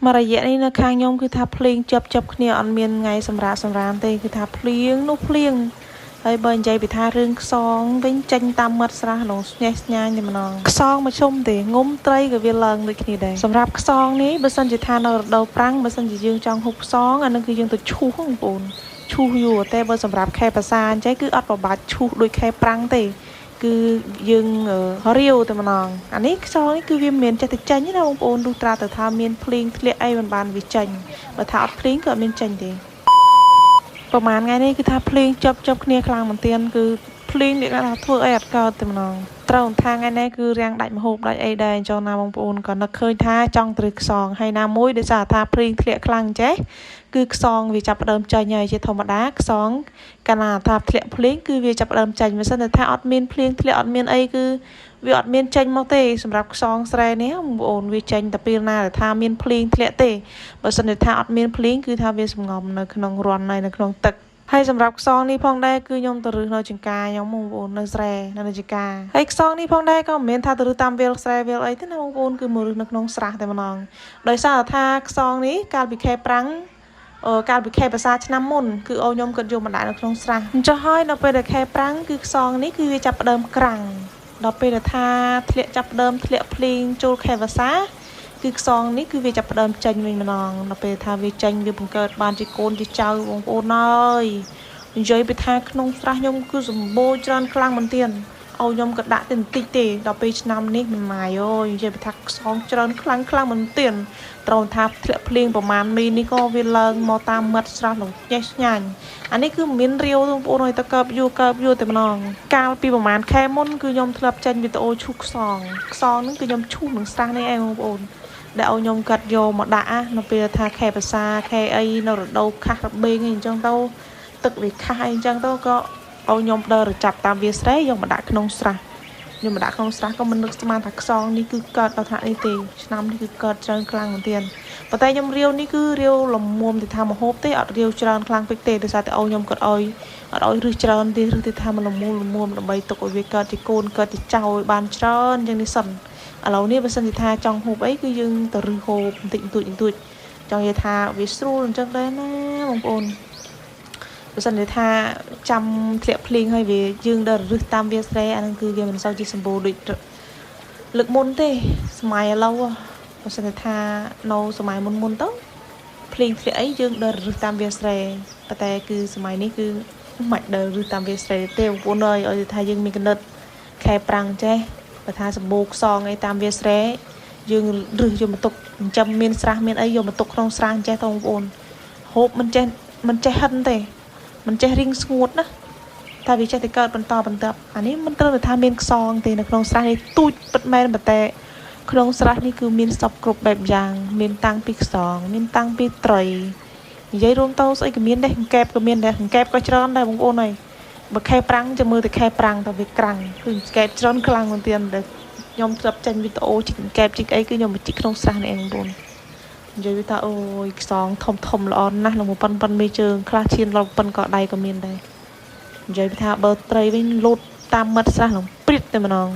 មួយរយៈនេះនៅខាងខ្ញុំគឺថាភ្លៀងជាប់ជាប់គ្នាអត់មានថ្ងៃសម្រាកសម្រានទេគឺថាភ្លៀងនោះភ្លៀងហើយបើនិយាយពីថារឿងខ្សងវិញចេញតាមមាត់ស្រះឡងស្ញេះស្ញាញតែម្ដងខ្សងមកជុំទេងុំត្រីក៏វាឡើងដូចគ្នាដែរសម្រាប់ខ្សងនេះបើសិនជាថានៅរដូវប្រាំងបើសិនជាយើងចង់ហូបខ្សងអានឹងគឺយើងទៅឈូសបងប្អូនឈូសយូរតែបើសម្រាប់ខែប្រសាអញ្ចឹងគឺអត់ប្របាច់ឈូសដូចខែប្រាំងទេគឺយើងរាវតែម្ដងអានេះខ្សងនេះគឺវាមិនមែនចេះតែចេញទេណាបងប្អូនលុះត្រាតែថាមានភ្លៀងធ្លាក់អីមិនបានវាចេញបើថាអត់ភ្លៀងក៏អត់មានចេញទេប្រហែលថ្ងៃនេះគឺថាភ្លៀងជាប់ជាប់គ្នាខ្លាំងមែនទែនគឺភ្លៀងនេះគេថាធ្វើអីអត់កើតតែម្ដងត្រូវថាថ្ងៃនេះគឺរាំងដាច់មហូបដាច់អីដែរអញ្ចឹងណាបងប្អូនក៏នឹកឃើញថាចង់ត្រូវខ្សងហើយណាមួយដោយសារថាភ្លៀងធ្លាក់ខ្លាំងចេះគឺខ្សងវាចាប់ផ្ដើមចេញហើយជាធម្មតាខ្សងកាលណាថាធ្លាក់ភ្លៀងគឺវាចាប់ផ្ដើមចេញមិនសិនតែថាអត់មានភ្លៀងធ្លាក់អត់មានអីគឺវាអត់មានចេញមកទេសម្រាប់ខ្សងស្រែនេះបងប្អូនវាចេញតែពេលណាដែលថាមានភ្លៀងធ្លាក់ទេបើសិនតែថាអត់មានភ្លៀងគឺថាវាសំងំនៅក្នុងរន្ធហើយនៅក្នុងទឹកហើយសម្រាប់ខ្សងនេះផងដែរគឺខ្ញុំទៅរើសនៅចង្ការខ្ញុំបងប្អូននៅស្រែនៅចង្ការហើយខ្សងនេះផងដែរក៏មិនមែនថាទៅរើសតាមវាលស្រែវាលអីទេណាបងប្អូនគឺមករើសនៅក្នុងស្រះតែម្ដងដោយសារថាខ្សងនេះកាលពីខែប្រាំងកាលពីខែប្រសាឆ្នាំមុនគឺអូខ្ញុំគាត់យកមកដាក់នៅក្នុងស្រះអញ្ចឹងហើយនៅពេលដែលខែប្រាំងគឺខ្សងនេះគឺវាចាប់ផ្ដើមក្រាំងដល់ពេលដែលថាធ្លាក់ចាប់ផ្ដើមធ្លាក់ភ្លៀងចូលខែវស្សាគឺខ្សងនេះគឺវាចាប់ផ្ដើមចេញវិញម្ដងដល់ពេលថាវាចេញវាបង្កើតបានជាកូនជាចៅបងប្អូនអើយនិយាយពីថាក្នុងស្រះខ្ញុំគឺសម្បូរច្រើនខ្លាំងមែនទែនឲ្យខ្ញុំក៏ដាក់ទៅបន្តិចទេដល់ពេលឆ្នាំនេះមិនម៉ាយអើយនិយាយពីថាខ្សងច្រើនខ្លាំងខ្លាំងមែនទែនត្រូវថាធ្លាក់ភ្លៀងប្រហែលមីនេះក៏វាឡើងមកតាមមាត់ស្រះលងញេះញ៉ាញ់អានេះគឺមិនមានរាវបងប្អូនអើយតកើបយូរកើបយូរតែម្ដងកាលពីប្រហែលខែមុនគឺខ្ញុំធ្លាប់ចេញវីដេអូឈូសខ្សងខ្សងហ្នឹងគឺខ្ញុំឈូសនឹងស្រះនេះឯងបងប្អូនដែលឲ្យខ្ញុំកាត់យកមកដាក់នៅពេលថាខែប្រសាខែអីនៅរដូវខាស់របេងអីអញ្ចឹងទៅទឹកវាខាស់អីអញ្ចឹងទៅក៏ឲ្យខ្ញុំដើររចាប់តាមវាស្រែយកមកដាក់ក្នុងស្រះខ្ញុំមកដាក់ក្នុងស្រះក៏មិននឹកស្មានថាខ្សងនេះគឺកើតដល់ថ្នាក់នេះទេឆ្នាំនេះគឺកើតច្រើនខ្លាំងមែនទែនប៉ុន្តែខ្ញុំរាវនេះគឺរាវលមុំទៅថាមហូបទេអត់រាវច្រើនខ្លាំងពេកទេដោយសារតែឲ្យខ្ញុំគាត់ឲ្យអត់ឲ្យរឹសច្រើនទេរឹសទៅថាមកលមុំលមុំដើម្បីទុកឲ្យវាកើតជាកូនកើតជាចៅឲ្យបានច្រើនយ៉ាងនេះសិនឥឡូវនេះបើសិនជាថាចង់ហូបអីគឺយើងទៅរឹសហូបបន្តិចបន្តួចបន្តួចចង់និយាយថាវាស្រួលអញ្ចឹងដែរណាបងប្អូនបើសិនជាថាចាំធ្លាក់ភ្លៀងហើយវាយើងដើររឹសតាមវាស្រែអានឹងគឺវាមិនសូវជាសម្បូរដូចលើកមុនទេសម័យឥឡូវបើសិនជាថានៅសម័យមុនមុនទៅភ្លៀងធ្លាក់អីយើងដើររឹសតាមវាស្រែប៉ុន្តែគឺសម័យនេះគឺមិនដើររឹសតាមវាស្រែទេបងប្អូនអើយឲ្យថាយើងមានគណិតខែប្រាំងចេះបើថាសម្បូរខ្សងអីតាមវាស្រែយើងរឹសយកមកទុកចិញ្ចឹមមានស្រះមានអីយកមកទុកក្នុងស្រះចេះទៅបងប្អូនហូបមិនចេះមិនចេះហិនទេមិនចេះរៀងស្ងួតណាតែវាចេះតែកើតបន្តបន្តអានេះមិនត្រូវថាមានខ្សងទេនៅក្នុងស្រះនេះទូចពិតមែនប៉ុន្តែក្នុងស្រះនេះគឺមានសពគ្រប់បែបយ៉ាងមានតាំងពីខ្សងមានតាំងពីត្រីនិយាយរួមទៅស្អីក៏មានដែរកែបក៏មានដែរកែបក៏ច្រើនដែរបងប្អូនអើយបើខែប្រាំងចាំមើលតែខែប្រាំងតើវាក្រាំងគឺកែបច្រើនខ្លាំងមែនទែនដែលខ្ញុំធ្លាប់ចេញវីដេអូជីកកែបជីកអីគឺខ្ញុំមកជីកក្នុងស្រះនេះឯងបងប្អូននិយាយថាអូយខ្សងធំធំល្អណាស់លងប៉ុនប៉ុនមេជើងខ្លះឈានដល់ប៉ុនកដៃក៏មានដែរនិយាយថាបើត្រីវិញលូតតាមមាត់ស្រះលងព្រិតតែម្ដង